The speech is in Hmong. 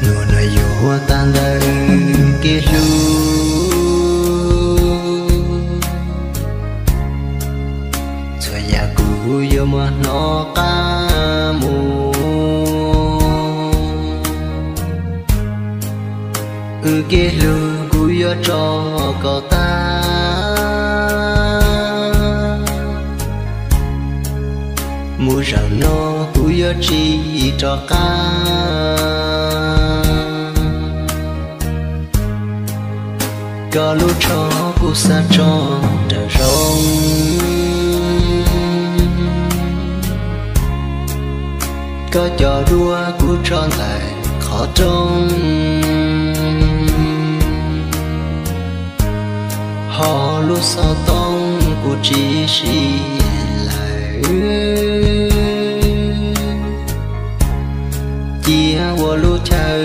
Nuav nua yuav tag ntawm kev hlub, txhua yam kuv yuav muab hnov qab mus. Wb kev hlub kuv yuav tso kom tag, mus zaum no kuv yuav tsis rov qab. Koj lub tsho kuv xav tso nrawm zoov, koj cov duab kuv tso ntawm qhov rooj, ho lub xov tooj kuv tsis siv lawm. Cia ua lub chaw